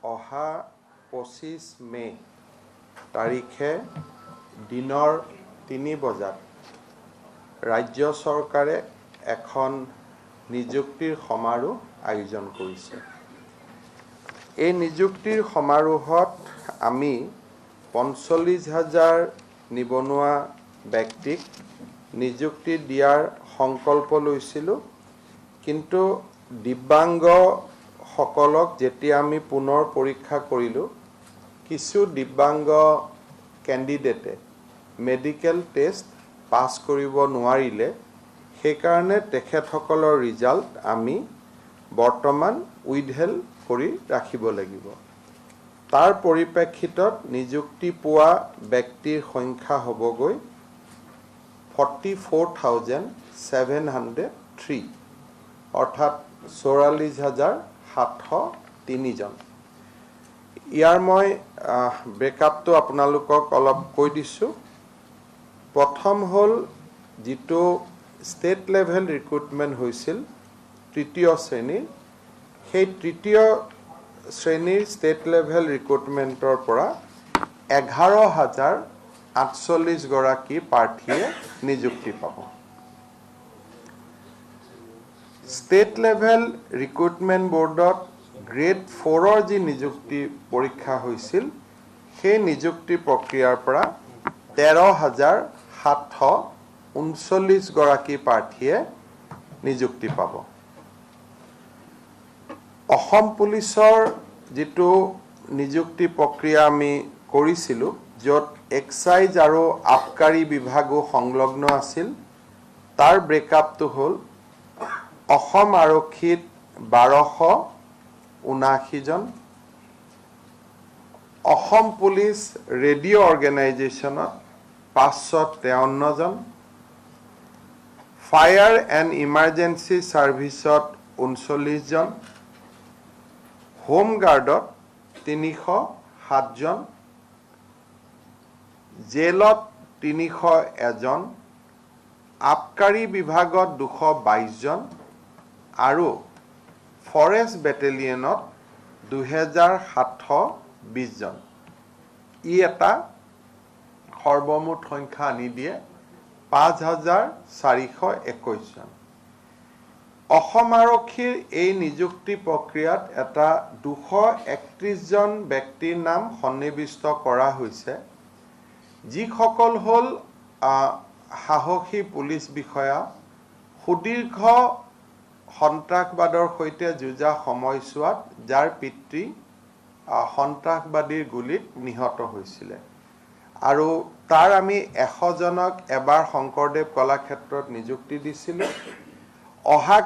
অহা 25 মে' তাৰিখে দিনৰ 3 বজাত ৰাজ্য চৰকাৰে এখন নিযুক্তিৰ সমাৰোহ আয়োজন কৰিছে। এই নিযুক্তিৰ সমাৰোহত আমি 45 হাজাৰ নিবনুৱা ব্যক্তিক নিযুক্তি দিয়াৰ সংকল্প লৈছিলোঁ। কিন্তু দিব্যাংগসকলক যেতিয়া আমি পুনৰ পৰীক্ষা কৰিলোঁ, কিছু দিব্যাংগ কেণ্ডিডেটে মেডিকেল টেষ্ট পাছ কৰিব নোৱাৰিলে। সেইকাৰণে তেখেতসকলৰ ৰিজাল্ট আমি বৰ্তমান উইথহেল্ড কৰি ৰাখিব লাগিব। তাৰ পৰিপ্ৰেক্ষিতত নিযুক্তি পোৱা ব্যক্তিৰ সংখ্যা হ'বগৈ 44,703, অৰ্থাৎ 44,703জন। ইয়াৰ মই ব্ৰেকআপটো আপোনালোকক অলপ কৈ দিছোঁ। প্ৰথম হ'ল যিটো ষ্টেট লেভেল ৰিক্ৰুটমেণ্ট হৈছিল তৃতীয় শ্ৰেণীৰ, সেই তৃতীয় শ্ৰেণীৰ ষ্টেট লেভেল ৰিক্ৰুটমেণ্টৰ পৰা 11,048 গৰাকী প্ৰাৰ্থীয়ে নিযুক্তি পাব। ষ্টেট লেভেল ৰিক্ৰুটমেণ্ট বৰ্ডত গ্ৰেড ফ'ৰৰ যি নিযুক্তি পৰীক্ষা হৈছিল, সেই নিযুক্তি প্ৰক্ৰিয়াৰ পৰা 13,739 গৰাকী প্ৰাৰ্থীয়ে নিযুক্তি পাব। অসম পুলিচৰ যিটো নিযুক্তি প্ৰক্ৰিয়া আমি কৰিছিলোঁ, য'ত এক্সাইজ আৰু আবকাৰী বিভাগো সংলগ্ন আছিল, তাৰ ব্ৰেকআপটো হ'ল অসম আৰক্ষীত 1279জন, অসম পুলিচ ৰেডিঅ' অৰ্গেনাইজেশ্যনত 553জন, ফায়াৰ এণ্ড ইমাৰ্জেঞ্চি ছাৰ্ভিচত 39জন, হোমগাৰ্ডত 307জন, জেলত 301জন, আবকাৰী বিভাগত 222জন আৰু ফৰেষ্ট বেটেলিয়নত 2720জন। ই এটা সৰ্বমুঠ সংখ্যা আনি দিয়ে 5421জন। অসম আৰক্ষীৰ এই নিযুক্তি প্ৰক্ৰিয়াত এটা 231জন ব্যক্তিৰ নাম সন্নিৱিষ্ট কৰা হৈছে, যিসকল হ'ল সাহসী পুলিচ বিষয়া, সুদীৰ্ঘ সন্ত্ৰাসবাদৰ সৈতে যুঁজা সময়ছোৱাত যাৰ পিতৃ সন্ত্ৰাসবাদীৰ গুলীত নিহত হৈছিলে। আৰু তাৰ আমি 100জনক এবাৰ শংকৰদেৱ কলাক্ষেত্ৰত নিযুক্তি দিছিলোঁ। অহা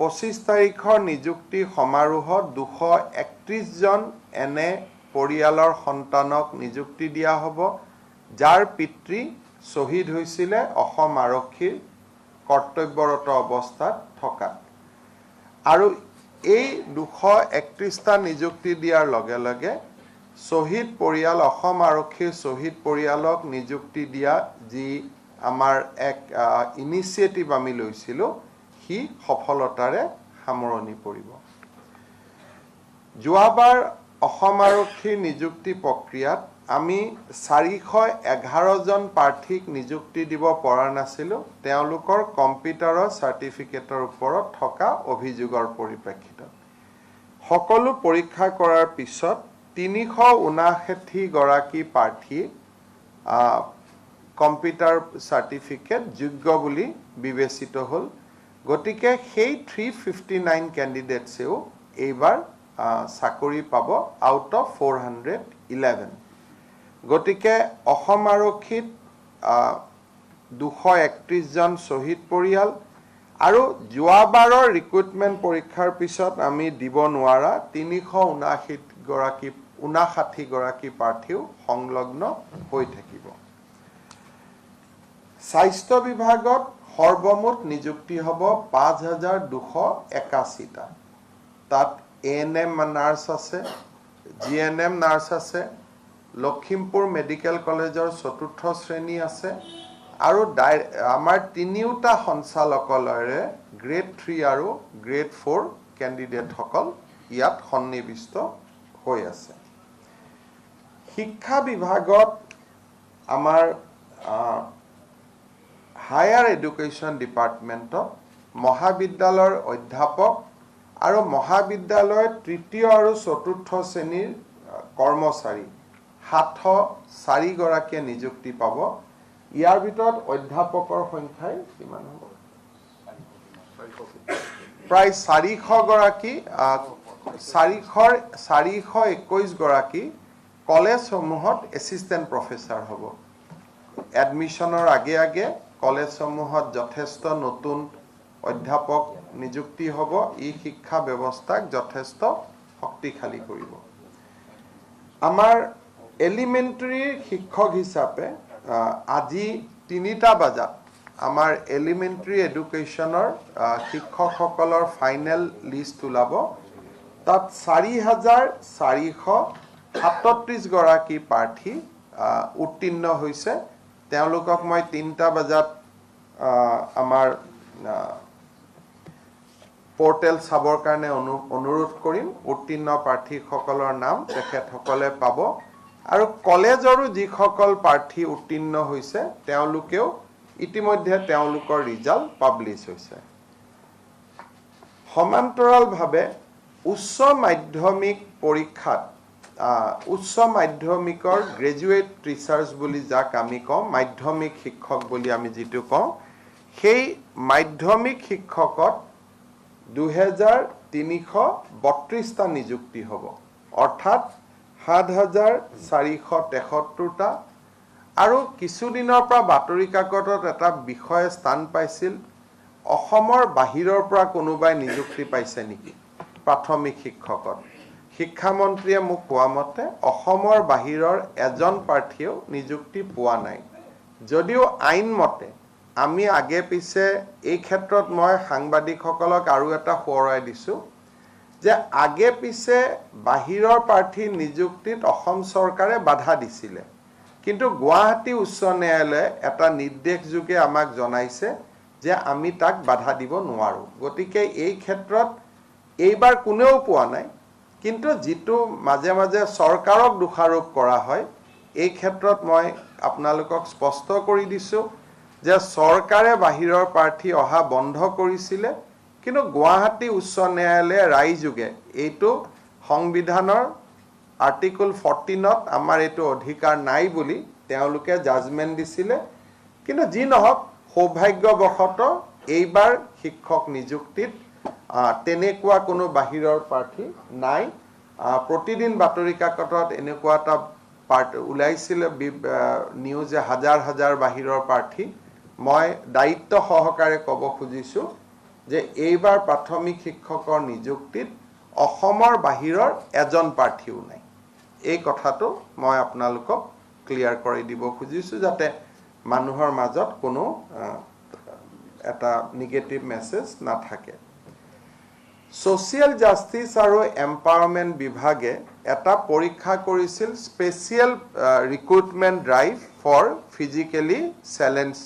25 তাৰিখৰ নিযুক্তি সমাৰোহত 231জন এনে পৰিয়ালৰ সন্তানক নিযুক্তি দিয়া হ'ব, যাৰ পিতৃ শ্বহীদ হৈছিলে অসম আৰক্ষীৰ কৰ্তব্যৰত অৱস্থাত থকাত। আৰু এই 231টা নিযুক্তি দিয়াৰ লগে লগে শ্বহীদ পৰিয়াল, অসম আৰক্ষীৰ শ্বহীদ পৰিয়ালক নিযুক্তি দিয়া যি আমাৰ এক ইনিচিয়েটিভ আমি লৈছিলোঁ, সি সফলতাৰে সামৰণি পৰিব। যোৱাবাৰ অসম আৰক্ষীৰ নিযুক্তি প্ৰক্ৰিয়াত আমি 411জন প্ৰাৰ্থীক নিযুক্তি দিব পৰা নাছিলোঁ, তেওঁলোকৰ কম্পিউটাৰৰ চাৰ্টিফিকেটৰ ওপৰত থকা অভিযোগৰ পৰিপ্ৰেক্ষিতত। সকলো পৰীক্ষা কৰাৰ পিছত 359গৰাকী প্ৰাৰ্থী কম্পিউটাৰ চাৰ্টিফিকেট যোগ্য বুলি বিবেচিত হ'ল। গতিকে সেই 359 কেণ্ডিডেটছেও এইবাৰ চাকৰি পাব আউট অফ 411। গতিকে অসম আৰক্ষীত 231জন শ্বহীদ পৰিয়াল আৰু যোৱাবাৰৰ ৰিক্ৰুটমেণ্ট পৰীক্ষাৰ পিছত আমি দিব নোৱাৰা 379গৰাকী, 59গৰাকী প্ৰাৰ্থীও সংলগ্ন হৈ থাকিব। স্বাস্থ্য বিভাগত সৰ্বমুঠ নিযুক্তি হ'ব 5281টা। তাত এএনএম নাৰ্ছ আছে, জিএনএম নাৰ্ছ আছে, লখিমপুৰ মেডিকেল কলেজৰ চতুৰ্থ শ্ৰেণী আছে আৰু আমাৰ তিনিওটা সঞ্চালকালয়ৰে গ্ৰেড 3 আৰু গ্ৰেড 4 কেণ্ডিডেটসকল ইয়াত সন্নিৱিষ্ট হৈ আছে। শিক্ষা বিভাগত আমাৰ হায়াৰ এডুকেশ্যন ডিপাৰ্টমেণ্টত মহাবিদ্যালয়ৰ অধ্যাপক আৰু মহাবিদ্যালয়ৰ তৃতীয় আৰু চতুৰ্থ শ্ৰেণীৰ কৰ্মচাৰী 704 গৰাকীয়ে নিযুক্তি পাব। ইয়াৰ ভিতৰত অধ্যাপকৰ সংখ্যাই কিমান হ'ব? প্ৰায় 400 গৰাকী, 421 গৰাকী কলেজসমূহত এছিষ্টেণ্ট প্ৰফেচাৰ হ'ব। এডমিশ্যনৰ আগে আগে কলেজসমূহত যথেষ্ট নতুন অধ্যাপক নিযুক্তি হ'ব। ই শিক্ষা ব্যৱস্থাক যথেষ্ট শক্তিশালী কৰিব। আমাৰ এলিমেণ্টেৰীৰ শিক্ষক হিচাপে আজি 3টা বজাত আমাৰ এলিমেণ্টেৰী এডুকেশ্যনৰ শিক্ষকসকলৰ ফাইনেল লিষ্ট ওলাব। তাত 4437 গৰাকী প্ৰাৰ্থী উত্তীৰ্ণ হৈছে। তেওঁলোকক মই 3টা বজাত আমাৰ পৰ্টেল চাবৰ কাৰণে অনুৰোধ কৰিম। উত্তীৰ্ণ প্ৰাৰ্থীসকলৰ নাম তেখেতসকলে পাব আৰু কলেজৰো যিসকল প্ৰাৰ্থী উত্তীৰ্ণ হৈছে তেওঁলোকেও ইতিমধ্যে তেওঁলোকৰ ৰিজাল্ট পাব্লিছ হৈছে। সমান্তৰালভাৱে উচ্চ মাধ্যমিক পৰীক্ষাত উচ্চ মাধ্যমিকৰ গ্ৰেজুৱেট টিচাৰ্ছ বুলি যাক আমি কওঁ, মাধ্যমিক শিক্ষক বুলি আমি যিটো কওঁ, সেই মাধ্যমিক শিক্ষকত 2332টা নিযুক্তি হ'ব, অৰ্থাৎ 7473টা। আৰু কিছুদিনৰ পৰা বাতৰি কাকতত এটা বিষয়ে স্থান পাইছিল, অসমৰ বাহিৰৰ পৰা কোনোবাই নিযুক্তি পাইছে নেকি প্ৰাথমিক শিক্ষকত। শিক্ষামন্ত্ৰীয়ে মোক কোৱা মতে অসমৰ বাহিৰৰ এজন প্ৰাৰ্থীয়েও নিযুক্তি পোৱা নাই। যদিও আইনমতে আমি আগে পিছে এই ক্ষেত্ৰত মই সাংবাদিকসকলক আৰু এটা সোঁৱৰাই দিছোঁ যে আগে পিছে বাহিৰৰ প্ৰাৰ্থী নিযুক্তিত অসম চৰকাৰে বাধা দিছিলে, কিন্তু গুৱাহাটী উচ্চ ন্যায়ালয়ে এটা নিৰ্দেশযোগে আমাক জনাইছে যে আমি তাক বাধা দিব নোৱাৰোঁ। গতিকে এই ক্ষেত্ৰত এইবাৰ কোনেও পোৱা নাই, কিন্তু যিটো মাজে মাজে চৰকাৰক দোষাৰোপ কৰা হয়, এই ক্ষেত্ৰত মই আপোনালোকক স্পষ্ট কৰি দিছোঁ যে চৰকাৰে বাহিৰৰ প্ৰাৰ্থী অহা বন্ধ কৰিছিলে, কিন্তু গুৱাহাটী উচ্চ ন্যায়ালয়ে ৰায়যোগে এইটো সংবিধানৰ আৰ্টিকল 14ত আমাৰ এইটো অধিকাৰ নাই বুলি তেওঁলোকে জাজমেণ্ট দিছিলে। কিন্তু যি নহওক, সৌভাগ্যবশতঃ এইবাৰ শিক্ষক নিযুক্তিত তেনেকুৱা কোনো বাহিৰৰ প্ৰাৰ্থী নাই। প্ৰতিদিন বাতৰি কাকতত এনেকুৱা এটা পাৰ্ট ওলাইছিলে নিউজে, হাজাৰ হাজাৰ বাহিৰৰ প্ৰাৰ্থী। মই দায়িত্ব সহকাৰে ক'ব খুজিছোঁ যে এইবাৰ প্ৰাথমিক শিক্ষকৰ নিযুক্তিত অসমৰ বাহিৰৰ এজন প্ৰাৰ্থীও নাই। এই কথাটো মই আপোনালোকক ক্লিয়াৰ কৰি দিব খুজিছোঁ যাতে মানুহৰ মাজত কোনো এটা নিগেটিভ মেছেজ নাথাকে। ছ'চিয়েল জাষ্টিছ আৰু এম্পাৱাৰমেণ্ট বিভাগে এটা পৰীক্ষা কৰিছিল, special recruitment drive for physically challenge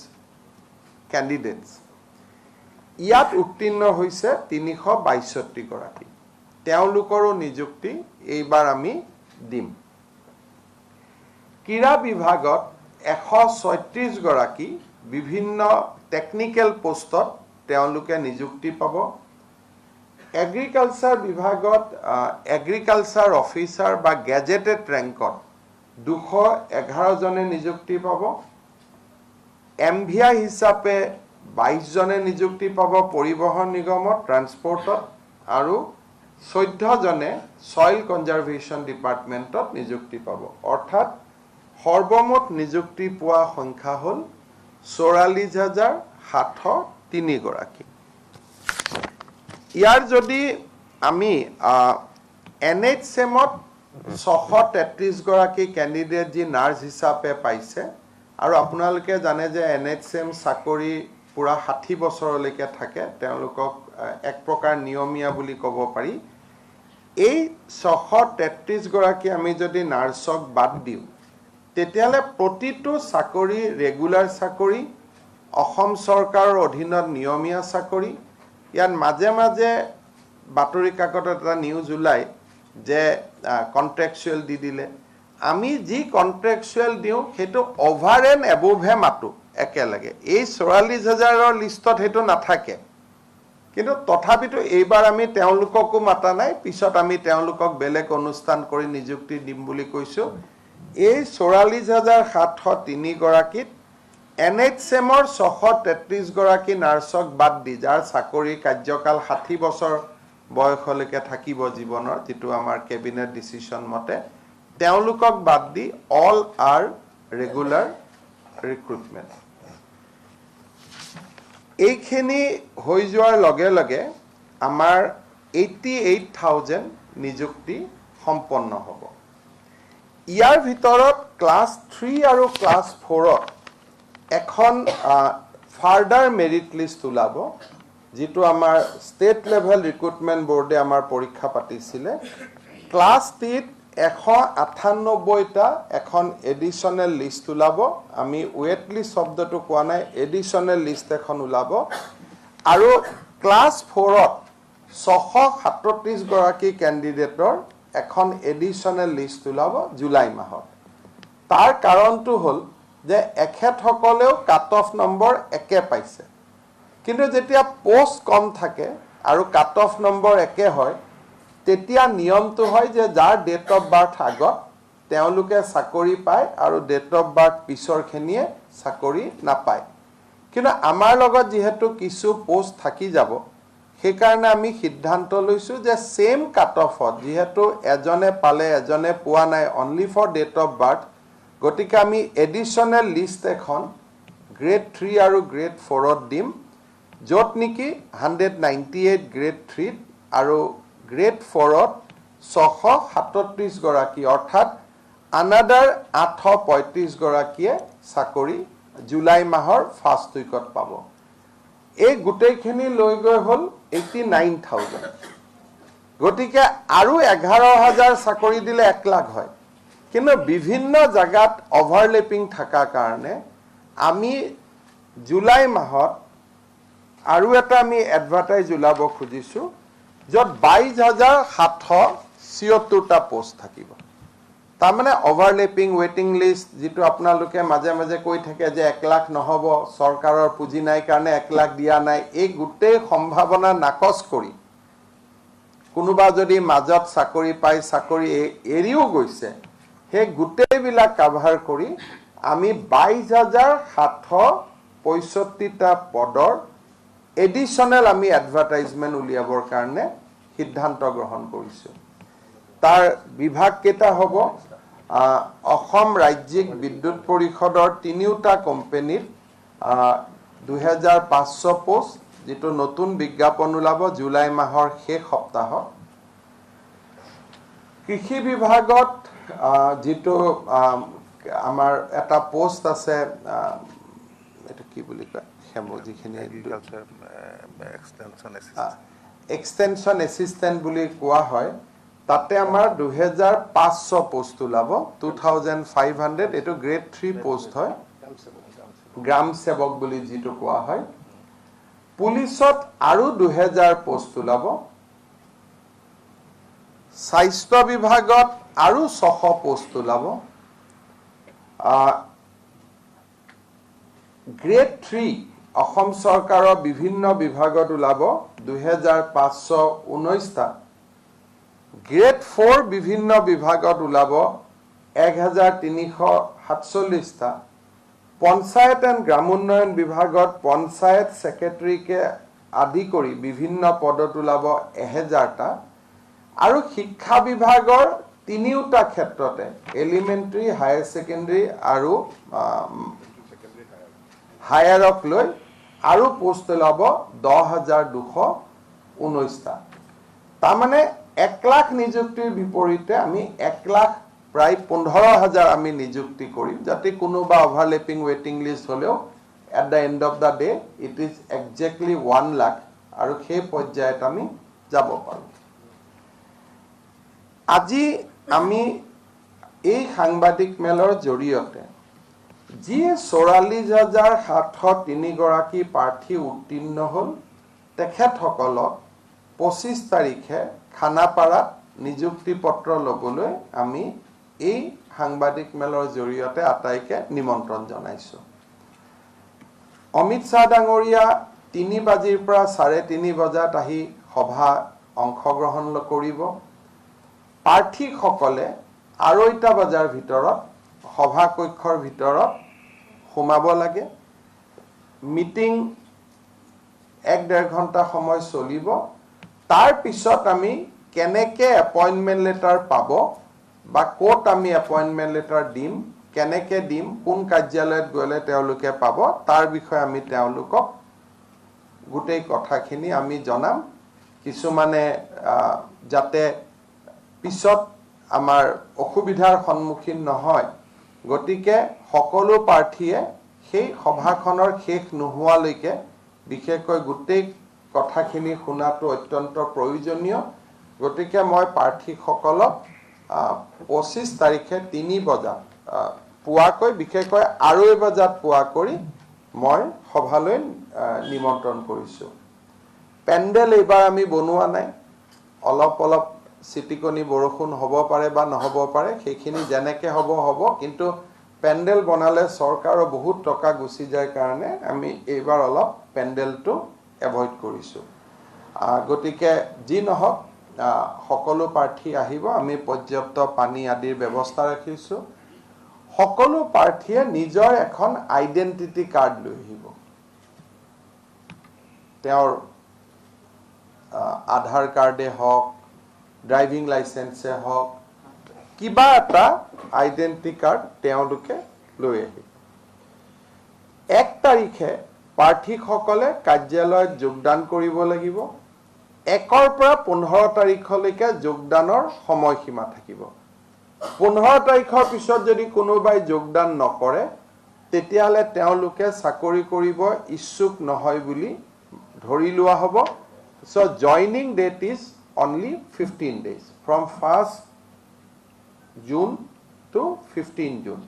candidates. ইয়াত উত্তীৰ্ণ হৈছে 362 গৰাকী। তেওঁলোকৰো নিযুক্তি এইবাৰ আমি দিম। ক্ৰীড়া বিভাগত 136 গৰাকী বিভিন্ন টেকনিকেল পোষ্টত তেওঁলোকে নিযুক্তি পাব। এগ্ৰিকালচাৰ বিভাগত এগ্ৰিকালচাৰ অফিচাৰ বা গেজেটেড ৰেংকত 211 জনে নিযুক্তি পাব। এম ভি আই হিচাপে 22 জনে নিযুক্তি পাব পৰিবহণ নিগমত ট্ৰান্সপৰ্টত আৰু 14 জনে ছইল কনজাৰ্ভেশ্যন ডিপাৰ্টমেণ্টত নিযুক্তি পাব। অৰ্থাৎ সৰ্বমুঠ নিযুক্তি পোৱা সংখ্যা হ'ল 44,703 গৰাকী। ইয়াৰ যদি আমি এন এইচ এমত 633 গৰাকী কেণ্ডিডেট যি নাৰ্ছ হিচাপে পাইছে, আৰু আপোনালোকে জানে যে এন এইচ এম চাকৰি পূৰা 60 বছৰলৈকে থাকে, তেওঁলোকক এক প্ৰকাৰ নিয়মীয়া বুলি ক'ব পাৰি। এই 633 গৰাকী আমি যদি নাৰ্ছক বাদ দিওঁ, তেতিয়াহ'লে প্ৰতিটো চাকৰি ৰেগুলাৰ চাকৰি, অসম চৰকাৰৰ অধীনত নিয়মীয়া চাকৰি। ইয়াত মাজে মাজে বাতৰি কাকতত এটা নিউজ ওলায় যে কণ্ট্ৰেকচুৱেল দি দিলে। আমি যি কণ্ট্ৰেকচুৱেল দিওঁ, সেইটো অভাৰ এণ্ড এবভহে মাতোঁ একেলগে। এই 44 হাজাৰৰ লিষ্টত সেইটো নাথাকে। কিন্তু তথাপিতো এইবাৰ আমি তেওঁলোককো মাতা নাই। পিছত আমি তেওঁলোকক বেলেগ অনুষ্ঠান কৰি নিযুক্তি দিম বুলি কৈছোঁ। এই 44,703গৰাকীত এন এইচ এমৰ 633গৰাকী নাৰ্ছক বাদ দি, যাৰ চাকৰিৰ কাৰ্যকাল 60 বছৰ বয়সলৈকে থাকিব জীৱনৰ, যিটো আমাৰ কেবিনেট ডিচিশ্যন মতে, তেওঁলোকক বাদ the all R regular recruitment. এইখিনি হৈ যোৱাৰ লগে লগে আমাৰ 88,000 নিযুক্তি সম্পন্ন হ'ব। ইয়াৰ ভিতৰত ক্লাছ থ্ৰী আৰু ক্লাছ ফ'ৰত এখন ফাৰ্ডাৰ মেৰিট লিষ্ট ওলাব, যিটো আমাৰ ষ্টেট লেভেল ৰিক্ৰুটমেণ্ট বৰ্ডে আমাৰ পৰীক্ষা পাতিছিলে। ক্লাছ থ্ৰীত 198টা এখন এডিশ্যনেল লিষ্ট ওলাব। আমি ৱেইট লিষ্ট শব্দটো কোৱা নাই, এডিশ্যনেল লিষ্ট এখন ওলাব। আৰু ক্লাছ ফ'ৰত 637গৰাকী কেণ্ডিডেটৰ এখন এডিশ্যনেল লিষ্ট ওলাব জুলাই মাহত। তাৰ কাৰণটো হ'ল যে এখেতসকলেও কাট অফ নম্বৰ একে পাইছে, কিন্তু যেতিয়া পষ্ট কম থাকে আৰু কাট অফ নম্বৰ একে হয়, তেতিয়া নিয়মটো হয় যে যাৰ ডেট অফ বাৰ্থ আগত, তেওঁলোকে চাকৰি পায় আৰু ডেট অফ বাৰ্থ পিছৰখিনিয়ে চাকৰি নাপায়। কিন্তু আমাৰ লগত যিহেতু কিছু পষ্ট থাকি যাব, সেইকাৰণে আমি সিদ্ধান্ত লৈছোঁ যে ছেইম কাট অফত যিহেতু এজনে পালে, এজনে পোৱা নাই, only for date of birth, গতিকে আমি এডিশ্যনেল লিষ্ট এখন গ্ৰেড থ্ৰী আৰু গ্ৰেড ফ'ৰত দিম, য'ত নেকি 198 গ্ৰেড থ্ৰীত আৰু গ্ৰেড ফ'ৰত 637গৰাকী, অৰ্থাৎ আনাডাৰ 835গৰাকীয়ে চাকৰি জুলাই মাহৰ ফাৰ্ষ্ট উইকত পাব। এই গোটেইখিনি লৈ গৈ হ'ল 89,000। গতিকে আৰু 11 হাজাৰ চাকৰি দিলে 1 লাখ হয়। কিন্তু বিভিন্ন জেগাত অভাৰলেপিং থকাৰ কাৰণে আমি জুলাই মাহত আৰু এটা আমি এডভাৰটাইজ ওলাব খুজিছোঁ, য'ত 22,776টা পষ্ট থাকিব। তাৰমানে অভাৰলেপিং, ৱেইটিং লিষ্ট, যিটো আপোনালোকে মাজে মাজে কৈ থাকে যে 1 লাখ নহ'ব, চৰকাৰৰ পুঁজি নাই কাৰণে 1 লাখ দিয়া নাই, এই গোটেই সম্ভাৱনা নাকচ কৰি কোনোবা যদি মাজত চাকৰি পাই চাকৰি এৰিও গৈছে, সেই গোটেইবিলাক কাভাৰ কৰি আমি 22,765টা পদৰ এডিশ্যনেল আমি এডভাৰটাইজমেণ্ট উলিয়াবৰ কাৰণে সিদ্ধান্ত গ্ৰহণ কৰিছোঁ। তাৰ বিভাগ কেইটা হ'ব? অসম ৰাজ্যিক বিদ্যুৎ পৰিষদৰ তিনিওটা কোম্পেনীত 2500 পোষ্ট, যিটো নতুন বিজ্ঞাপন ওলাব জুলাই মাহৰ শেষ সপ্তাহত। কৃষি বিভাগত যিটো আমাৰ এটা পোষ্ট আছে, এইটো কি বুলি কয়, হেম যিখিনি agriculture extension assistant. Extension assistant বুলি কোৱা হয়, তাতে আমাৰ 2500 পোষ্ট ওলাব, 2500। এইটো গ্ৰেড থ্ৰী পোষ্ট হয়, গ্ৰাম সেৱক বুলি যিটো কোৱা হয়। পুলিচত আৰু 2000 পোষ্ট ওলাব। স্বাস্থ্য বিভাগত আৰু 600 পোষ্ট ওলাব। গ্ৰেড থ্ৰী অসম চৰকাৰৰ বিভিন্ন বিভাগত ওলাব 2519টা। গ্ৰেড ফ'ৰ বিভিন্ন বিভাগত ওলাব 1347টা। পঞ্চায়ত এণ্ড গ্ৰামোন্নয়ন বিভাগত পঞ্চায়ত ছেক্ৰেটাৰীকে আদি কৰি বিভিন্ন পদত ওলাব 1000টা। আৰু শিক্ষা বিভাগৰ তিনিওটা ক্ষেত্ৰতে, এলিমেণ্টেৰী, হায়াৰ ছেকেণ্ডেৰী আৰু হায়াৰক লৈ আৰু পোষ্ট ওলাব 10,219টা। তাৰমানে 1 লাখ নিযুক্তিৰ বিপৰীতে আমি 1 লাখ প্ৰায় 15 হাজাৰ আমি নিযুক্তি কৰিম, যাতে কোনোবা অভাৰলেপিং, ৱেইটিং লিষ্ট হ'লেও at the end of the day it is exactly 1 lakh আৰু সেই পৰ্যায়ত আমি যাব পাৰোঁ। আজি আমি এই সাংবাদিক মেলৰ জৰিয়তে যি 44,703গৰাকী প্ৰাৰ্থী উত্তীৰ্ণ হ'ল, তেখেতসকলক 25 তাৰিখে খানাপাৰাত নিযুক্তি পত্ৰ ল'বলৈ আমি এই সাংবাদিক মেলৰ জৰিয়তে আটাইকে নিমন্ত্ৰণ জনাইছোঁ। অমিত শ্বাহ ডাঙৰীয়া 3 বাজিৰ পৰা 3:30 বজাত আহি সভা অংশগ্ৰহণ কৰিব। প্ৰাৰ্থীসকলে 2:30 বজাৰ ভিতৰত সভাকক্ষৰ ভিতৰত সোমাব লাগে। মিটিং 1-1.5 ঘণ্টা সময় চলিব। তাৰপিছত আমি কেনেকৈ এপইণ্টমেণ্ট লেটাৰ পাব বা ক'ত আমি এপইণ্টমেণ্ট লেটাৰ দিম, কেনেকৈ দিম, কোন কাৰ্যালয়ত গ'লে তেওঁলোকে পাব, তাৰ বিষয়ে আমি তেওঁলোকক গোটেই কথাখিনি আমি জনাম। কিছুমানে যাতে পিছত আমাৰ অসুবিধাৰ সন্মুখীন নহয়, গতিকে সকলো প্ৰাৰ্থীয়ে সেই সভাখনৰ শেষ নোহোৱালৈকে বিশেষকৈ গোটেই কথাখিনি শুনাটো অত্যন্ত প্ৰয়োজনীয়। গতিকে মই প্ৰাৰ্থীসকলক 25 তাৰিখে 3 বজাত পোৱাকৈ, বিশেষকৈ 2:30 বজাত পোৱা কৰি মই সভালৈ নিমন্ত্ৰণ কৰিছোঁ। পেণ্ডেল এইবাৰ আমি বনোৱা নাই, অলপ অলপ চিটিকনি বৰষুণ হ'ব পাৰে বা নহ'ব পাৰে, সেইখিনি যেনেকৈ হ'ব হ'ব, কিন্তু পেণ্ডেল বনালে চৰকাৰৰ বহুত টকা গুচি যায় কাৰণে আমি এইবাৰ অলপ পেণ্ডেলটো এভইড কৰিছোঁ। গতিকে যি নহওক, সকলো প্ৰাৰ্থী আহিব। আমি পৰ্যাপ্ত পানী আদিৰ ব্যৱস্থা ৰাখিছোঁ। সকলো প্ৰাৰ্থীয়ে নিজৰ এখন আইডেণ্টিটি কাৰ্ড লৈ আহিব, তেওঁৰ আধাৰ কাৰ্ডে হওক, ড্ৰাইভিং লাইচেঞ্চে হওক, কিবা এটা আইডেণ্টিটি কাৰ্ড তেওঁলোকে লৈ আহিব। 1 তাৰিখে প্ৰাৰ্থীসকলে কাৰ্যালয়ত যোগদান কৰিব লাগিব। 1ৰ পৰা 15 তাৰিখলৈকে যোগদানৰ সময়সীমা থাকিব। 15 তাৰিখৰ পিছত যদি কোনোবাই যোগদান নকৰে, তেতিয়াহ'লে তেওঁলোকে চাকৰি কৰিব ইচ্ছুক নহয় বুলি ধৰি লোৱা হ'ব। So joining date is only 15 days, from 1 June to 15 June.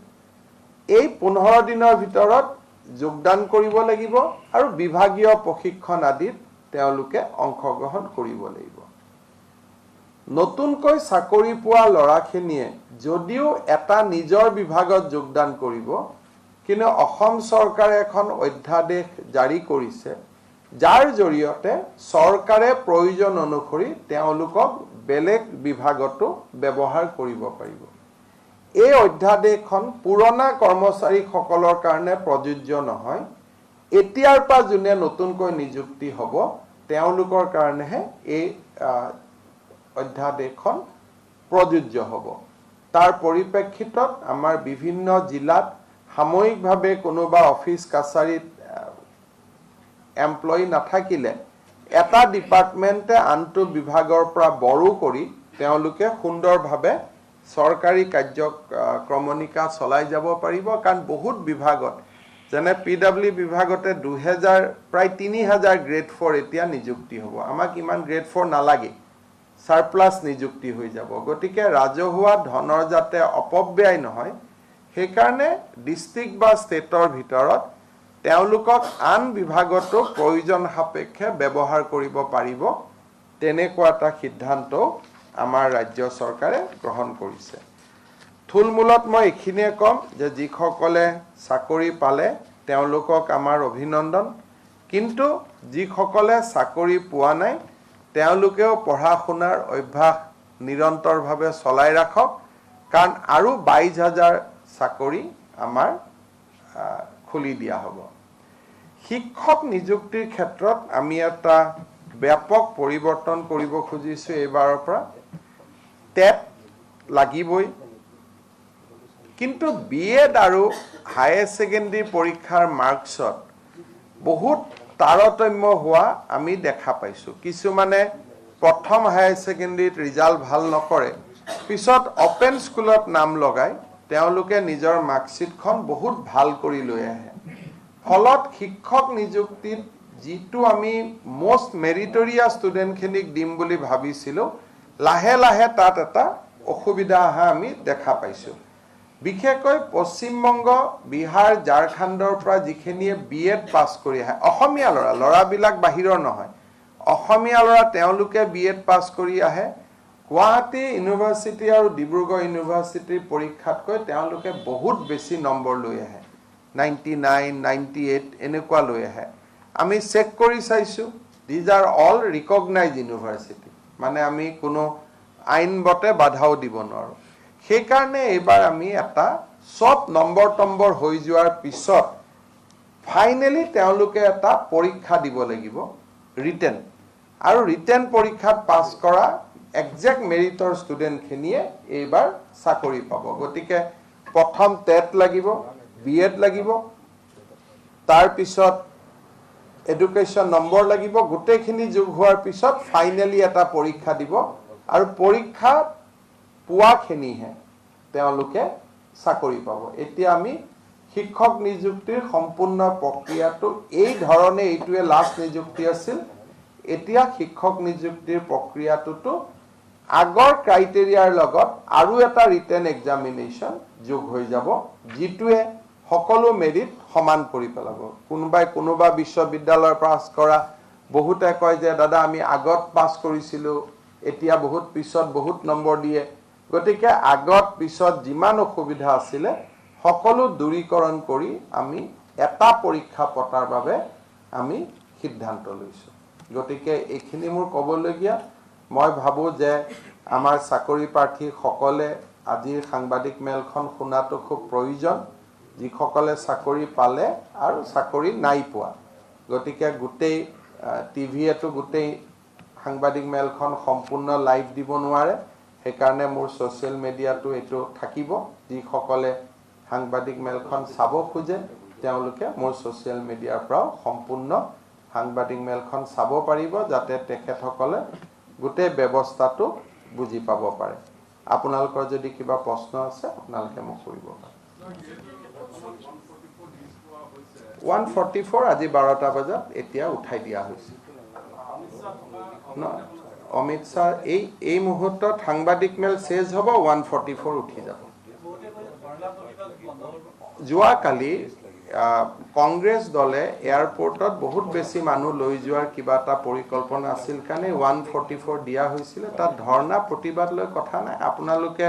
এই 15 দিনৰ ভিতৰত যোগদান কৰিব লাগিব আৰু বিভাগীয় প্ৰশিক্ষণ আদিত তেওঁলোকে অংশগ্ৰহণ কৰিব লাগিব। নতুনকৈ চাকৰি পোৱা ল'ৰাখিনিয়ে যদিও এটা নিজৰ বিভাগত যোগদান কৰিব, কিন্তু অসম চৰকাৰে এখন অধ্যাদেশ জাৰি কৰিছে, যাৰ জৰিয়তে চৰকাৰে প্ৰয়োজন অনুসৰি তেওঁলোকক বেলেগ বিভাগতো ব্যৱহাৰ কৰিব পাৰিব। এই অধ্যাদেশখন পুৰণা কৰ্মচাৰীসকলৰ কাৰণে প্ৰযোজ্য নহয়। এতিয়াৰ পৰা যোনে নতুনকৈ নিযুক্তি হ'ব, তেওঁলোকৰ কাৰণেহে এই অধ্যাদেশখন প্ৰযোজ্য হ'ব। তাৰ পৰিপ্ৰেক্ষিতত আমাৰ বিভিন্ন জিলাত সাময়িকভাৱে কোনোবা অফিচ কাছাৰীত এমপ্লয়ী নাথাকিলে এটা ডিপাৰ্টমেণ্টে আনটো বিভাগৰ পৰা বৰো কৰি তেওঁলোকে সুন্দৰভাৱে চৰকাৰী কাৰ্য ক্ৰমণিকা চলাই যাব পাৰিব। কাৰণ বহুত বিভাগত, যেনে পি ডাব্লিউ বিভাগতে 2000, প্ৰায় 3000 গ্ৰেড 4 এতিয়া নিযুক্তি হ'ব। আমাক ইমান গ্ৰেড 4 নালাগে, ছাৰপ্লাছ নিযুক্তি হৈ যাব। গতিকে ৰাজহুৱা ধনৰ যাতে অপব্যয় নহয়, সেইকাৰণে ডিষ্ট্ৰিক্ট বা ষ্টেটৰ ভিতৰত তেওঁলোকক আন বিভাগতো প্ৰয়োজন সাপেক্ষে ব্যৱহাৰ কৰিব পাৰিব, তেনেকুৱা এটা সিদ্ধান্তও আমাৰ ৰাজ্য চৰকাৰে গ্ৰহণ কৰিছে। থুলমূলত মই এইখিনিয়ে ক'ম যে যিসকলে চাকৰি পালে তেওঁলোকক আমাৰ অভিনন্দন, কিন্তু যিসকলে চাকৰি পোৱা নাই তেওঁলোকেও পঢ়া শুনাৰ অভ্যাস নিৰন্তৰভাৱে চলাই ৰাখক, কাৰণ আৰু 22,000 চাকৰি আমাৰ খুলি দিয়া হ'ব। শিক্ষক নিযুক্তিৰ ক্ষেত্ৰত আমি এটা ব্যাপক পৰিৱৰ্তন কৰিব খুজিছোঁ। এইবাৰৰ পৰা টেট লাগিবই, কিন্তু বি এড আৰু হায়াৰ ছেকেণ্ডেৰী পৰীক্ষাৰ মাৰ্কছত বহুত তাৰতম্য হোৱা আমি দেখা পাইছোঁ। কিছুমানে প্ৰথম হায়াৰ ছেকেণ্ডেৰীত ৰিজাল্ট ভাল নকৰে, পিছত অপেন স্কুলত নাম লগাই তেওঁলোকে নিজৰ মাৰ্কশ্বিটখন বহুত ভাল কৰি লৈ আহে। ফলত শিক্ষক নিযুক্তিত যিটো আমি মষ্ট মেৰিটৰিয়াছ ষ্টুডেণ্টখিনিক দিম বুলি ভাবিছিলোঁ, লাহে লাহে তাত এটা অসুবিধা অহা আমি দেখা পাইছোঁ। বিশেষকৈ পশ্চিমবংগ, বিহাৰ, ঝাৰখণ্ডৰ পৰা যিখিনিয়ে বি এড পাছ কৰি আহে, অসমীয়া ল'ৰা, ল'ৰাবিলাক বাহিৰৰ নহয়, অসমীয়া ল'ৰা, তেওঁলোকে বি এড পাছ কৰি আহে। গুৱাহাটী ইউনিভাৰ্চিটি আৰু ডিব্ৰুগড় ইউনিভাৰ্চিটিৰ পৰীক্ষাতকৈ তেওঁলোকে বহুত বেছি নম্বৰ লৈ আহে, 99, 98 এনেকুৱা লৈ আহে। আমি চেক কৰি চাইছোঁ, these are all recognise university। মানে আমি কোনো আইনমতে বাধাও দিব নোৱাৰোঁ। সেইকাৰণে এইবাৰ আমি এটা চব নম্বৰ তম্বৰ হৈ যোৱাৰ পিছত ফাইনেলি তেওঁলোকে এটা পৰীক্ষা দিব লাগিব, ৰিটেন। আৰু ৰিটেন পৰীক্ষাত পাছ কৰা একজেক্ট মেৰিটৰ ষ্টুডেণ্টখিনিয়ে এইবাৰ চাকৰি পাব। গতিকে প্ৰথম টেট লাগিব, বি এড লাগিব, তাৰপিছত এডুকেশ্যন নম্বৰ লাগিব। গোটেইখিনি যোগ হোৱাৰ পিছত ফাইনেলি এটা পৰীক্ষা দিব আৰু পৰীক্ষা পোৱাখিনিহে তেওঁলোকে চাকৰি পাব। এতিয়া আমি শিক্ষক নিযুক্তিৰ সম্পূৰ্ণ প্ৰক্ৰিয়াটো এই ধৰণে, এইটোৱে লাষ্ট নিযুক্তি আছিল। এতিয়া শিক্ষক নিযুক্তিৰ প্ৰক্ৰিয়াটোতো আগৰ ক্ৰাইটেৰিয়াৰ লগত আৰু এটা ৰিটেন এক্সামিনেশ্যন যোগ হৈ যাব, যিটোৱে সকলো মেৰিট সমান কৰি পেলাব। কোনোবাই কোনোবা বিশ্ববিদ্যালয়ৰ পাছ কৰা, বহুতে কয় যে দাদা, আমি আগত পাছ কৰিছিলোঁ, এতিয়া বহুত পিছত বহুত নম্বৰ দিয়ে। গতিকে আগত পিছত যিমান অসুবিধা আছিলে, সকলো দূৰীকৰণ কৰি আমি এটা পৰীক্ষা পতাৰ বাবে আমি সিদ্ধান্ত লৈছোঁ। গতিকে এইখিনি মোৰ ক'বলগীয়া। মই ভাবোঁ যে আমাৰ চাকৰি প্ৰাৰ্থীসকলে আজিৰ সাংবাদিক মেলখন শুনাটো খুব প্ৰয়োজন, যিসকলে চাকৰি পালে আৰু চাকৰি নাই পোৱা। গতিকে গোটেই টিভিয়েতো গোটেই সাংবাদিক মেলখন সম্পূৰ্ণ লাইভ দিব নোৱাৰে। সেইকাৰণে মোৰ ছ'চিয়েল মিডিয়াতো এইটো থাকিব। যিসকলে সাংবাদিক মেলখন চাব খোজে, তেওঁলোকে মোৰ ছ'চিয়েল মিডিয়াৰ পৰাও সম্পূৰ্ণ সাংবাদিক মেলখন চাব পাৰিব, যাতে তেখেতসকলে গোটেই ব্যৱস্থাটো বুজি পাব পাৰে। আপোনালোকৰ যদি কিবা প্ৰশ্ন আছে, আপোনালোকে মোক কৰিব পাৰে। 144 আজি 12টা বজাত এতিয়া উঠাই দিয়া হৈছে। ন, অমিত শ্বাহ এই মুহূৰ্তত সাংবাদিক মেল শেষ হ'ব, 144 উঠি যাব। যোৱাকালি কংগ্ৰেছ দলে এয়াৰপৰ্টত বহুত বেছি মানুহ লৈ যোৱাৰ কিবা এটা পৰিকল্পনা আছিল কাৰণে 144 দিয়া হৈছিলে। তাত ধৰ্ণা প্ৰতিবাদ লৈ কথা নাই। আপোনালোকে,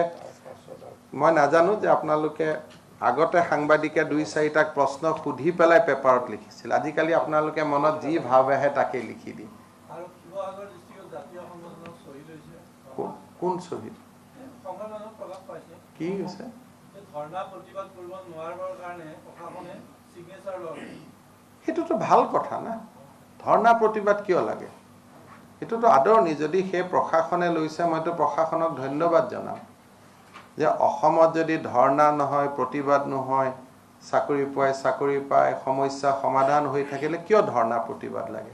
মই নাজানো যে আপোনালোকে আগতে সাংবাদিকে দুই চাৰিটাক প্ৰশ্ন সুধি পেলাই পেপাৰত লিখিছিল, আজিকালি আপোনালোকে মনত যি ভাৱ আহে তাকেই লিখি দিয়ে। আৰু শিৱসাগৰ ডিষ্ট্ৰিক্টত জাতীয় সংগঠনৰ শ্বহীদ হৈছে। কোন শ্বহীদ? সংবাদ মাধ্যমত প্ৰকাশ পাইছে। কি হৈছে? এই ধৰ্ণা প্ৰতিবাদ কৰিব নোৱাৰিবৰ কাৰণে প্ৰশাসনে চিগনেচাৰ লয়। সেইটোতো ভাল কথা না। ধৰ্ণা প্ৰতিবাদ কিয় লাগে? সেইটোতো আদৰণি। যদি সেই প্ৰশাসনে লৈছে, মইতো প্ৰশাসনক ধন্যবাদ জনাম যে অসমত যদি ধৰ্ণা নহয়, প্ৰতিবাদ নহয়, চাকৰি পোৱাই চাকৰি পায়, সমস্যা সমাধান হৈ থাকিলে কিয় ধৰ্ণা প্ৰতিবাদ লাগে?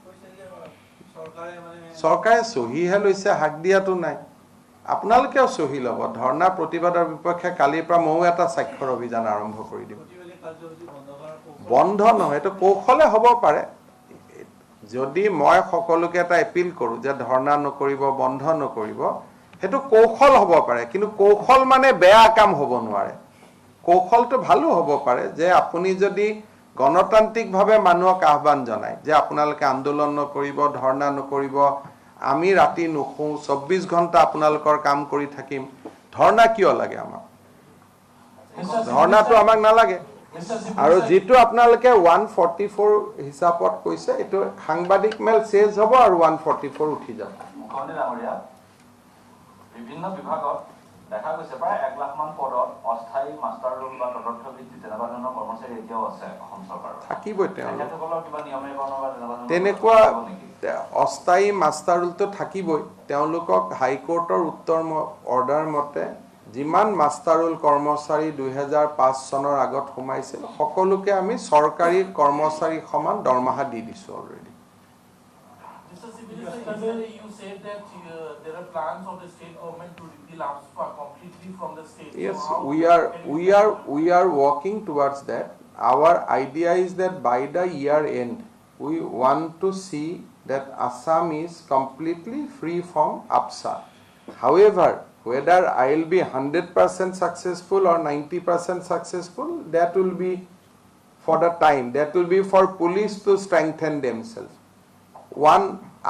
কৈছে যে চৰকাৰে মানে চৰকাৰে চহীহে লৈছে, হাক দিয়াটো নাই। আপোনালোকেও চহী ল'ব ধৰ্ণা প্ৰতিবাদৰ বিপক্ষে। কালিৰ পৰা ময়ো এটা স্বাক্ষৰ অভিযান আৰম্ভ কৰি দিম। প্ৰতিবাদী কাৰ্যসূচী বন্ধ কৰাৰ কৌশল। বন্ধ নহয়, এইটো কৌশলে হ'ব পাৰে। যদি মই সকলোকে এটা এপিল কৰোঁ যে ধৰ্ণা নকৰিব, বন্ধ নকৰিব, সেইটো কৌশল হ'ব পাৰে। কিন্তু কৌশল মানে বেয়া কাম হ'ব নোৱাৰে। কৌশলটো ভালো হ'ব পাৰে যে আপুনি যদি গণতান্ত্ৰিকভাৱে মানুহক আহ্বান জনায় যে আপোনালোকে আন্দোলন নকৰিব, ধৰ্ণা নকৰিব, আমি ৰাতি নুশুওঁ, 24 ঘণ্টা আপোনালোকৰ কাম কৰি থাকিম, ধৰ্ণা কিয় লাগে আমাক? ধৰ্ণাটো আমাক নালাগে। আৰু যিটো আপোনালোকে 144 হিচাপত কৈছে, এইটো সাংবাদিক মেল শেষ হ'ব আৰু 144 উঠি যাব। মুখ্যমন্ত্ৰী ডাঙৰীয়া, বিভিন্ন বিভাগত দেখা গৈছে প্ৰায় 1 লাখমান পদত অস্থায়ী মাষ্টাৰ ৰোল বা তদৰ্থ ভিত্তিত তেনেকুৱা ধৰণৰ কৰ্মচাৰী এতিয়াও আছে অসম চৰকাৰৰ। থাকিবই তেওঁলোক। তেখেতসকলৰ কিবা নিয়মীকৰণৰ বা তেনেকুৱা ধৰণৰ তেনেকুৱা থাকিব নেকি? অস্থায়ী মাষ্টাৰ ৰোলটো থাকিবই। তেওঁলোকক হাইকোৰ্টৰ উত্তৰ অৰ্ডাৰ মতে যিমান মাষ্টাৰ ৰোল কৰ্মচাৰী 2005 চনৰ আগত সোমাইছিল, সকলোকে আমি চৰকাৰী কৰ্মচাৰী সমান দৰমহা দি দিছোঁ already. Mr. Chief Minister, yesterday you said that there are plans of the state government to repeal AFSPA completely from the state. So Yes, how we are can we you are working towards that. Our idea is that by the year end, we want to see that Assam is completely free from AFSPA. However, whether I will be 100% successful or 90% successful, that will be for the time. That will be for police to strengthen themselves. One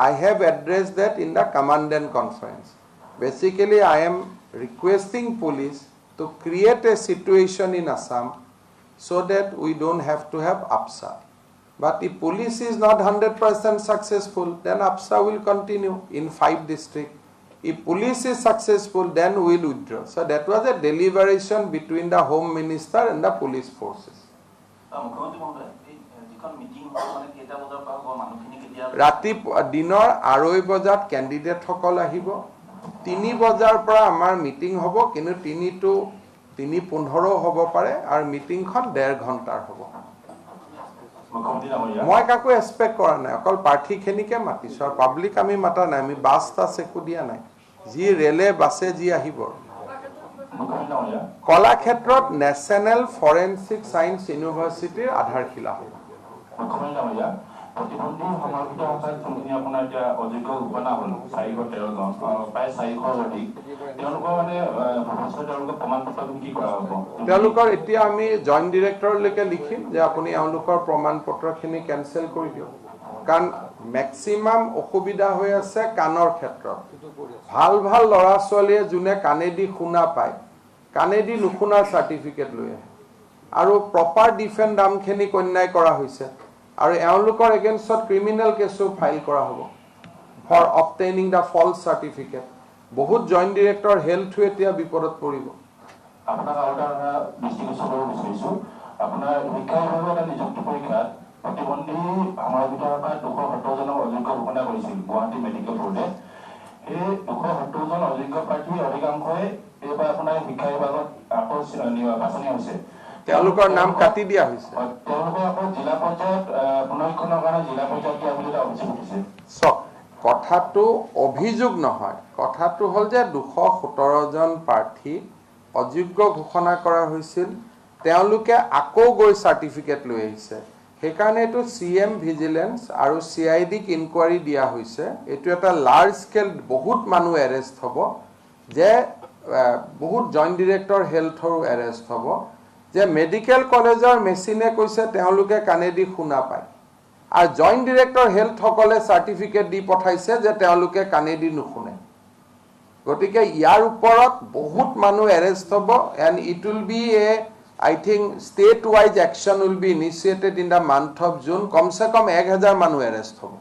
I have addressed that in the commandant conference. Basically, I am requesting police to create a situation in Assam so that we don't have to have APSA. But if police is not 100% successful, then APSA will continue in five districts. If police is successful, then we will withdraw. So that was a deliberation between the Home Minister and the police forces. মুখ্যমন্ত্ৰী মহোদয়, এই যিখন meeting হ'ব, মানে কেইটা বজাৰ পৰা হ'ব, মানুহখিনি কেতিয়া? ৰাতি দিনৰ 2:30 বজাত কেণ্ডিডেটসকল আহিব। 3 বজাৰ পৰা আমাৰ মিটিং হ'ব, কিন্তু 3:15 হ'ব পাৰে আৰু মিটিংখন 1.5 ঘণ্টাৰ হ'ব। মুখ্যমন্ত্ৰী ডাঙৰীয়া। মই কাকো এক্সপেক্ট কৰা নাই, অকল প্ৰাৰ্থীখিনিকে মাতিছোঁ আৰু পাব্লিক আমি মাতা নাই। আমি বাছ তাছ একো দিয়া নাই, যি ৰেলে বাছে যি আহিব। মুখ্যমন্ত্ৰী ডাঙৰীয়া। কলাক্ষেত্ৰত নেশ্যনেল ফৰেনচিক ছায়েন্স ইউনিভাৰ্চিটিৰ আধাৰশিলা হ'ব। মুখ্যমন্ত্ৰী ডাঙৰীয়া, প্ৰতিবন্ধী সংৰক্ষিত শাখাত যোনখিনি আপোনাৰ এতিয়া অযোগ্য ঘোষণা হ'ল 413জন, প্ৰায় 400ৰ অধিক, তেওঁলোকৰ মানে ভৱিষ্যতে তেওঁলোকৰ প্ৰমাণ পত্ৰখিনি কি কৰা হ'ব? তেওঁলোকৰ এতিয়া আমি জইণ্ট ডিৰেক্টৰলৈকে লিখিম যে আপুনি এওঁলোকৰ প্ৰমাণ পত্ৰখিনি কেনচেল কৰি দিয়ক, কাৰণ মেক্সিমাম অসুবিধা হৈ আছে কাণৰ ক্ষেত্ৰত। ভাল ভাল ল'ৰা ছোৱালীয়ে যোনে কাণেদি শুনা পায়, কাণেদি নুশুনাৰ চাৰ্টিফিকেট লৈ আহে আৰু প্ৰপাৰ ডিফেণ্ড দামখিনিক অন্যায় কৰা হৈছে আৰু এওঁলোকৰ এগেইনষ্টত ক্ৰিমিনেল কেছো ফাইল কৰা হ'ব for obtaining the false certificate. বহুত জইণ্ট ডিৰেক্টৰ হেল্থো এতিয়া বিপদত পৰিব। আপোনাক আৰু এটা কথা দৃষ্টিগোচৰ কৰিব বিচাৰিছোঁ। আপোনাৰ শিক্ষা বিভাগৰ এটা নিযুক্তি পৰীক্ষাত প্ৰতিবন্ধী সংৰক্ষিত শাখাত 270জনক অযোগ্য ঘোষণা কৰিছিল গুৱাহাটী মেডিকেল বোৰ্ডে। সেই 270জন অযোগ্য প্ৰাৰ্থী অধিকাংশই এইবাৰ আপোনাৰ শিক্ষা বিভাগত আকৌ বাছনি হৈছে। তেওঁলোকৰ নাম কাটি দিয়া হৈছে। হয়, তেওঁলোকে আকৌ জিলা পৰ্যায়ত পুনৰীক্ষণৰ কাৰণে জিলা পৰ্যায়ত দিয়া বুলি এটা অভিযোগ উঠিছে। চাওক, কথাটো অভিযোগ নহয়, কথাটো হ'ল যে 217জন প্ৰাৰ্থী অযোগ্য ঘোষণা কৰা হৈছিল, তেওঁলোকে আকৌ গৈ চাৰ্টিফিকেট লৈ আহিছে। সেইকাৰণে এইটো চি এম ভিজিলেন্স আৰু চি I ডিক ইনকুৱাৰী দিয়া হৈছে। এইটো এটা লাৰ্জ স্কেল, বহুত মানুহ এৰেষ্ট হ'ব, যে বহুত জইণ্ট ডিৰেক্টৰ হেল্থৰো এৰেষ্ট হ'ব, যে মেডিকেল কলেজৰ মেচিনে কৈছে তেওঁলোকে কাণেদি শুনা পায় আৰু জইণ্ট ডিৰেক্টৰ হেল্থসকলে চাৰ্টিফিকেট দি পঠাইছে যে তেওঁলোকে কাণেদি নুশুনে। গতিকে ইয়াৰ ওপৰত বহুত মানুহ এৰেষ্ট হ'ব and it will be a, I think, state wise action will be initiated in the month of June. কমচে কম 1000 মানুহ এৰেষ্ট হ'ব।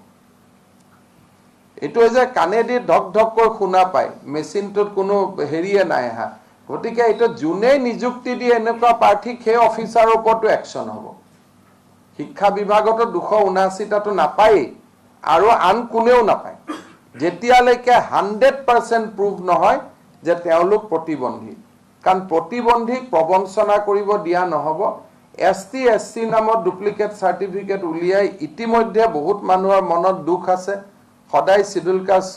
এইটো যে কাণেদি ধক ধককৈ শুনা পায়, মেচিনটোত কোনো হেৰিয়ে নাই অহা। গতিকে এইটো যোনেই নিযুক্তি দিয়ে এনেকুৱা প্ৰাৰ্থীক, সেই অফিচাৰৰ ওপৰতো একশ্যন হ'ব। শিক্ষা বিভাগতো 279টাটো নাপায়েই আৰু আন কোনেও নাপায়, যেতিয়ালৈকে 100% প্ৰুভ নহয় যে তেওঁলোক প্ৰতিবন্ধী। কাৰণ প্ৰতিবন্ধীক প্ৰবঞ্চনা কৰিব দিয়া নহ'ব। এছ টি, এছ চি নামত ডুপ্লিকেট চাৰ্টিফিকেট উলিয়াই ইতিমধ্যে বহুত মানুহৰ মনত দুখ আছে। সদায় চিডিউল কাষ্ট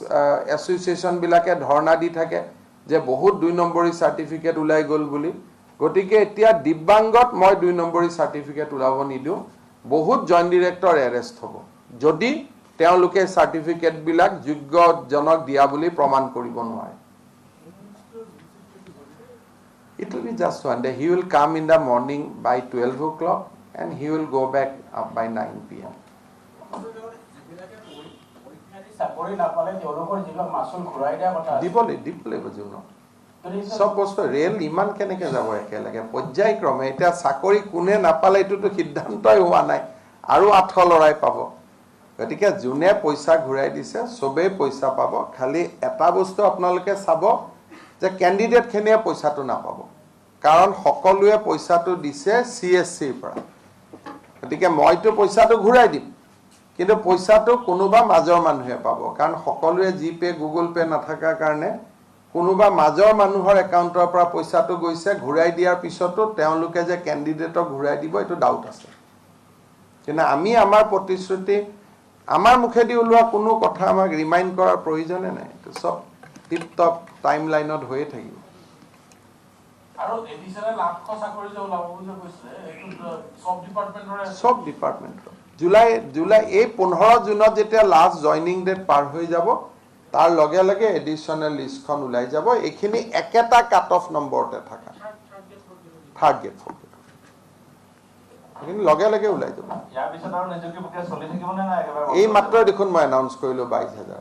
এছ'চিয়েশ্যনবিলাকে ধৰ্ণা দি থাকে যে বহুত 2 নম্বৰী চাৰ্টিফিকেট ওলাই গ'ল বুলি। গতিকে এতিয়া দিব্যাংগত মই 2 নম্বৰী চাৰ্টিফিকেট ওলাব নিদিওঁ। বহুত জইণ্ট ডিৰেক্টৰ এৰেষ্ট হ'ব যদি তেওঁলোকে চাৰ্টিফিকেটবিলাক যোগ্যজনক দিয়া বুলি প্ৰমাণ কৰিব নোৱাৰে। It will be just one day. He will come in the morning by 12 o'clock and he will go back up by 9 p.m. যিবিলাকে পৰীক্ষা দি চাকৰি নাপালে, তেওঁলোকৰ যিবিলাক মাচুল ঘূৰাই দিয়া কথা আছিল, দিব লাগিব জুনত। গতিকে চব বস্তু ৰেল ইমান কেনেকে যাব একেলগে, পৰ্যায়ক্ৰমে। এতিয়া চাকৰি কোনে নাপালে এইটোতো সিদ্ধান্তই হোৱা নাই, আৰু 800 ল'ৰাই পাব। গতিকে যোনে পইচা ঘূৰাই দিছে, চবেই পইচা পাব। খালি এটা বস্তু আপোনালোকে চাব যে কেণ্ডিডেটখিনিয়ে পইচাটো নাপাব, কাৰণ সকলোৱে পইচাটো দিছে চি এছ চিৰ পৰা। গতিকে মইতো পইচাটো ঘূৰাই দিম, কিন্তু পইচাটো কোনোবা মাজৰ মানুহে পাব, কাৰণ সকলোৱে জি পে', গুগল পে' নাথাকাৰ কাৰণে কোনোবা মাজৰ মানুহৰ একাউণ্টৰ পৰা পইচাটো গৈছে। ঘূৰাই দিয়াৰ পিছতো তেওঁলোকে যে কেণ্ডিডেটক ঘূৰাই দিব, এইটো ডাউট আছে। কিন্তু আমি আমাৰ প্ৰতিশ্ৰুতি, আমাৰ মুখেদি ওলোৱা কোনো কথা আমাক ৰিমাইণ্ড কৰাৰ প্ৰয়োজনে নাই। এইটো চব টিপ টপ টাইম লাইনত হৈয়ে থাকিব। আৰু এডিশ্যনেল 800 চাকৰি যে ওলাব বুলি কৈছিলে, এইটো চব ডিপাৰ্টমেণ্টৰে? চব ডিপাৰ্টমেণ্টৰ। জুলাই এই 15 জুনত যেতিয়া লাষ্ট জইনিং ডেট পাৰ হৈ যাব, তাৰ লগে লগে এডিশ্যনেল লিষ্টখন ওলাই যাব। এইখিনি একেটা কাট অফ নম্বৰতে থকা, থাৰ্ড গ্ৰেড, ফ'ৰ্থ গ্ৰেড। সেইখিনি লগে লগে ওলাই যাব। ইয়াৰ পিছত আৰু নিযুক্তি প্ৰক্ৰিয়া চলি থাকিব নে নাই একেবাৰে? এই মাত্ৰ দেখোন মই এনাউন্স কৰিলোঁ 22,000।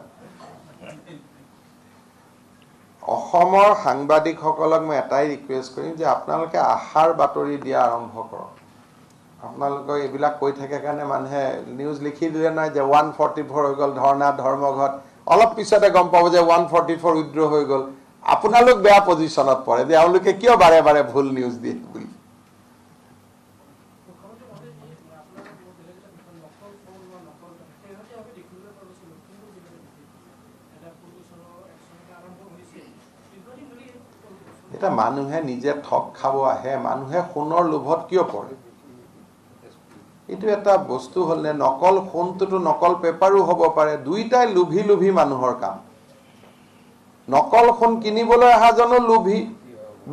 অসমৰ সাংবাদিকসকলক মই এটাই ৰিকুৱেষ্ট কৰিম যে আপোনালোকে আশাৰ বাতৰি দিয়া আৰম্ভ কৰক। আপোনালোকক এইবিলাক কৈ থাকে কাৰণে মানুহে নিউজ লিখি দিলে নহয় যে 144 হৈ গ'ল, ধৰ্ণা ধৰ্মঘট, অলপ পিছতে গম পাব যে 144 উইড্ৰ হৈ গ'ল। আপোনালোক বেয়া পজিশ্যনত পৰে যে এওঁলোকে কিয় বাৰে বাৰে ভুল নিউজ দিয়ে বুলি। মুখ্যমন্ত্ৰী মহোদয়, এই আপোনাৰ বেলেগ এটা বিষয়, নকল ফোন বা নকল, শেহতীয়াভাৱে দেখিবলৈ পোৱা গৈছে লখিমপুৰ জিলাত এটা পুলিচৰ একশ্যন এটা আৰম্ভ হৈছে দীৰ্ঘদিন ধৰি এই এতিয়া মানুহে নিজে ঠগ খাব আহে, মানুহে সোণৰ লোভত কিয় পৰে? এইটো এটা বস্তু হ'ল নে? নকল সোণটোতো নকল পেপাৰো হ'ব পাৰে, দুইটাই লোভি লোভি মানুহৰ কাম। নকল সোণ কিনিবলৈ অহাজনো লোভি,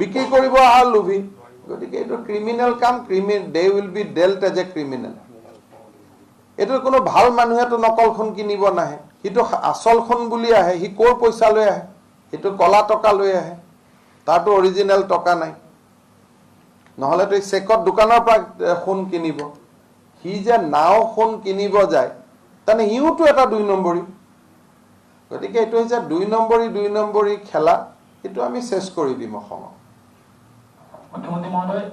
বিক্ৰী কৰিব অহা লোভি। গতিকে এইটো ক্ৰিমিনেল কাম, they will be dealt as a criminal. এইটো কোনো ভাল মানুহেতো নকল সোণ কিনিব নাহে, সিটো আচল সোণ বুলি আহে। সি ক'ৰ পইচা লৈ আহে? সেইটো কলা টকা লৈ আহে, তাৰতো অৰিজিনেল টকা নাই। নহ'লেতো এই চেকত দোকানৰ পৰা সোণ কিনিব। সি যে নাও সোণ কিনিব যায়, তাৰমানে সিওতো এটা দুই নম্বৰী। গতিকে এইটো হৈছে দুই নম্বৰী, দুই নম্বৰী খেলা। এইটো আমি চেছ কৰি দিম অসমত। মুখ্যমন্ত্ৰী মহোদয়,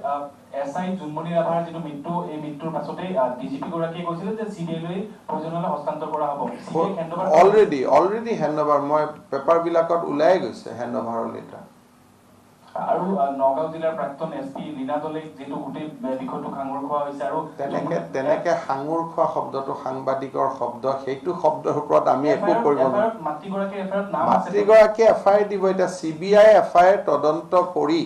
এছ I Jonmoni ৰাভাৰ যিটো মৃত্যু, এই মৃত্যুৰ পাছতেই ডিজিপি গৰাকীয়ে কৈছিলে যে চি বি আইলৈ প্ৰয়োজন হ'লে হস্তান্তৰ কৰা হ'ব। C B I hand over already hand over, মই পেপাৰবিলাকত ওলাই গৈছে হেণ্ড অভাৰৰ লেটাৰ। আৰু নগাঁও জিলাৰ প্ৰাক্তন এছ পি লীনা দলেক যিটো গোটেই বিষয়টো সাঙুৰ খোৱা হৈছে আৰু তেনেকে সাঙুৰ খোৱা শব্দটো সাংবাদিকৰ শব্দ, সেইটো শব্দৰ ওপৰত আমি একো কৰিব নোৱাৰোঁ। মাতৃগৰাকীৰ এফ আই আৰত নাম আছে। মাতৃগৰাকীয়ে এফ I R দিব। এতিয়া C B I F I R তদন্ত কৰি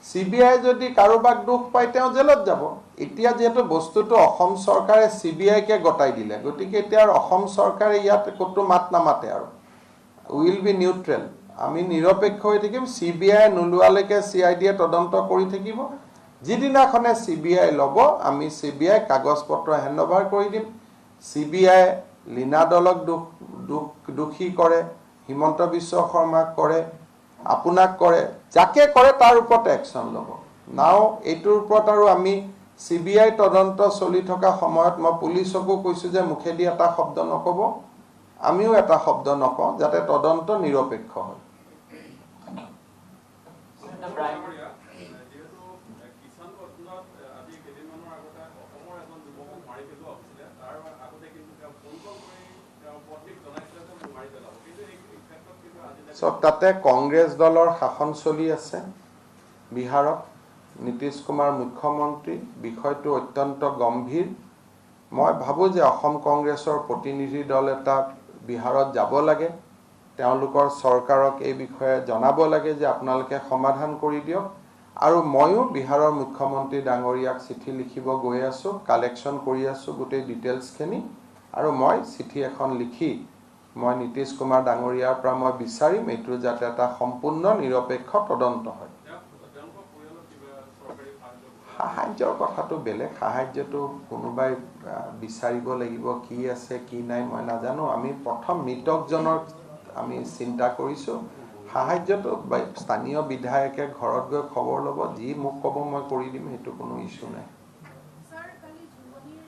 চি বি আই যদি কাৰোবাক দোষ পায়, তেওঁ জেলত যাব। এতিয়া যিহেতু বস্তুটো অসম চৰকাৰে চি বি আইকে গতাই দিলে, গতিকে এতিয়া আৰু অসম চৰকাৰে ইয়াত ক'তো মাত নামাতে আৰু will be neutral, আমি নিৰপেক্ষ হৈ থাকিম। চি বি আই নোলোৱালৈকে চি I ডিয়ে তদন্ত কৰি থাকিব। যিদিনাখনে চি বি আই ল'ব, আমি চি বি আই কাগজ পত্ৰ হেণ্ড অভাৰ কৰি দিম। চি বি আই লীনা দলক দোষ দোষ দোষী কৰে, হিমন্ত বিশ্ব শৰ্মাক কৰে, আপোনাক কৰে, যাকে কৰে তাৰ ওপৰত একশ্যন ল'ব। নাও এইটোৰ ওপৰত আৰু আমি চি বি আই তদন্ত চলি থকা সময়ত মই পুলিচকো কৈছোঁ যে মুখেদি এটা শব্দ নক'ব, আমিও এটা শব্দ নকওঁ, যাতে তদন্ত নিৰপেক্ষ হয়। The Prime যিহেতু কিষাণ ৰত্নত আজি কেইদিনমানৰ আগতে অসমৰ এজন যুৱকক মাৰি পেলোৱা হৈছিলে, তাৰ আগতে কিন্তু তেওঁ ফোন কল কৰি তেওঁৰ পত্নীক জনাইছিলে যে মোক মাৰি পেলাব, কিন্তু এই ক্ষেত্ৰত কিন্তু আজিলৈকে চব তাতে কংগ্ৰেছ দলৰ শাসন চলি আছে বিহাৰত, নীতিশ কুমাৰ মুখ্যমন্ত্ৰী। বিষয়টো অত্যন্ত গম্ভীৰ। মই ভাবোঁ যে অসম কংগ্ৰেছৰ প্ৰতিনিধি দল এটা বিহাৰত যাব লাগে, তেওঁলোকৰ চৰকাৰক এই বিষয়ে জনাব লাগে যে আপোনালোকে সমাধান কৰি দিয়ক। আৰু ময়ো বিহাৰৰ মুখ্যমন্ত্ৰী ডাঙৰীয়াক চিঠি লিখিব গৈ আছোঁ, কালেকশ্যন কৰি আছোঁ গোটেই ডিটেইলছখিনি। আৰু মই চিঠি এখন লিখি মই নীতিশ কুমাৰ ডাঙৰীয়াৰ পৰা মই বিচাৰিম এইটো যাতে এটা সম্পূৰ্ণ নিৰপেক্ষ তদন্ত হয়। তেওঁলোকৰ পৰিয়ালত কিবা চৰকাৰী সাহায্য? সাহায্যৰ কথাটো বেলেগ, সাহায্যটো কোনোবাই বিচাৰিব লাগিব, কি আছে কি নাই মই নাজানো। আমি প্ৰথম মৃতকজনৰ আমি চিন্তা কৰিছোঁ। সাহায্যটো স্থানীয় বিধায়কে ঘৰত গৈ খবৰ ল'ব, যি মোক ক'ব মই কৰি দিম, সেইটো কোনো ইছ্যু নাই। ছাৰ, কালি জোনমণিৰ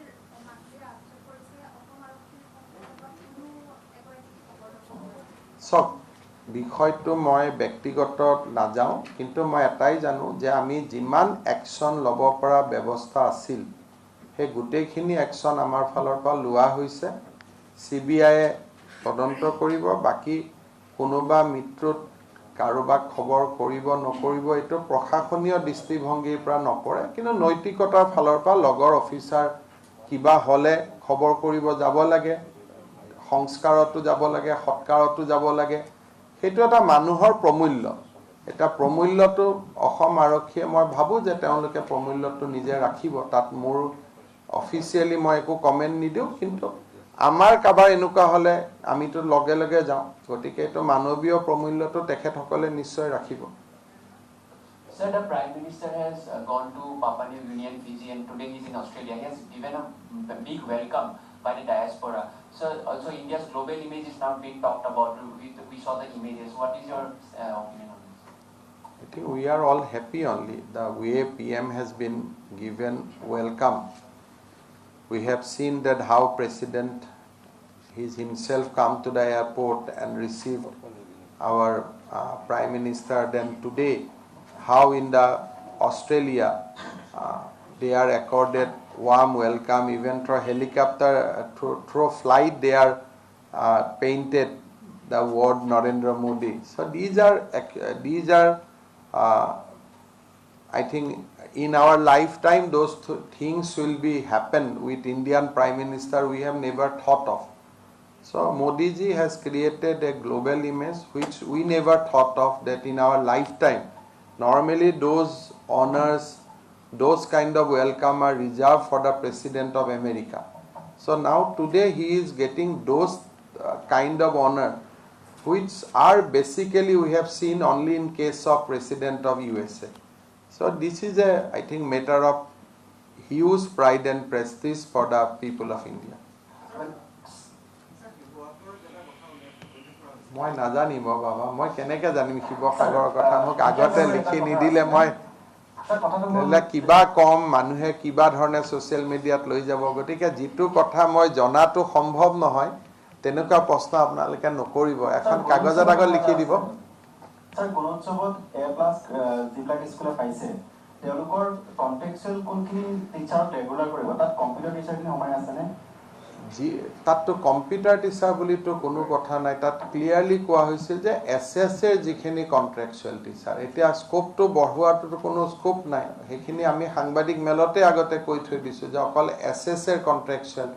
মাতৃয়ে আক্ষেপ কৰিছে অসম আৰক্ষীৰ সন্মুখত কোনো এগৰাকী খবৰ ল'ব চাওক, বিষয়টো মই ব্যক্তিগত নাযাওঁ, কিন্তু মই এটাই জানো যে আমি যিমান একশ্যন ল'ব পৰা ব্যৱস্থা আছিল, সেই গোটেইখিনি একশ্যন আমাৰ ফালৰ পৰা লোৱা হৈছে। চি বি আইয়ে তদন্ত কৰিব। বাকী কোনোবা মৃত্যুত কাৰোবাক খবৰ কৰিব নকৰিব, এইটো প্ৰশাসনীয় দৃষ্টিভংগীৰ পৰা নপৰে, কিন্তু নৈতিকতাৰ ফালৰ পৰা লগৰ অফিচাৰ কিবা হ'লে খবৰ কৰিব যাব লাগে, সংস্কাৰতো যাব লাগে, সৎকাৰতো যাব লাগে। সেইটো এটা মানুহৰ প্ৰমূল্য। এটা প্ৰমূল্যটো অসম আৰক্ষীয়ে, মই ভাবোঁ যে তেওঁলোকে প্ৰমূল্যটো নিজে ৰাখিব। তাত মোৰ অফিচিয়েলি মই একো কমেণ্ট নিদিওঁ, কিন্তু আমাৰ কাৰোবাৰ এনেকুৱা হ'লে আমিতো লগে লগে যাওঁ। গতিকে এইটো মানৱীয় প্ৰমূল্যটো তেখেতসকলে নিশ্চয় ৰাখিব। Sir, the Prime Minister has gone to Papua New Guinea and Fiji, and today he's in Australia. He has given a big welcome by the diaspora. So, also India's global image is now being talked about. We saw the images. What is your opinion on this? I think we are all happy only the way PM has been given welcome. We have seen that how President he's himself come to the airport and receive our Prime Minister. Then today, how in the Australia they are accorded warm welcome, even through helicopter, through flight they are painted the word Narendra Modi. So these are I think in our lifetime those things will be happen with Indian Prime Minister we have never thought of. So Modi ji has created a global image which we never thought of, that in our lifetime. Normally those honors, those kind of welcome are reserved for the President of America. So now today he is getting those kind of honor which are basically we have seen only in case of President of USA. So this is a, I think, matter of huge pride and prestige for the people of India. মই নাজানিম বাবা, মই কেনেকৈ জানিম শিৱসাগৰৰ কথা? মোক আগতে লিখি নিদিলে মই কিবা কম, মানুহে কিবা ধৰণে ছ'চিয়েল মিডিয়াত লৈ যাব। গতিকে যিটো কথা মই জনাটো সম্ভৱ নহয় তেনেকুৱা প্ৰশ্ন আপোনালোকে নকৰিব, এখন কাগজত আগত লিখি দিব। স্যাৰ, গুণোৎসৱত এ প্লাছ যিবিলাক স্কুলে পাইছে তেওঁলোকৰ কণ্ট্ৰেকচুৱেল কোনখিনি টিচাৰক ৰেগুলাৰ কৰিব, তাত কম্পিউটাৰ টিচাৰখিনি সোমাই আছেনে? যি তাততো কম্পিউটাৰ টিচাৰ বুলিতো কোনো কথা নাই। তাত ক্লিয়াৰলি কোৱা হৈছিল যে এছ এছ এৰ যিখিনি কণ্ট্ৰেকচুৱেল টিচাৰ, এতিয়া স্ক'পটো বঢ়োৱাটোতো কোনো স্ক'প নাই। সেইখিনি আমি সাংবাদিক মেলতে আগতে কৈ থৈ দিছোঁ যে অকল এছ এছ এৰ কণ্ট্ৰেকচুৱেল।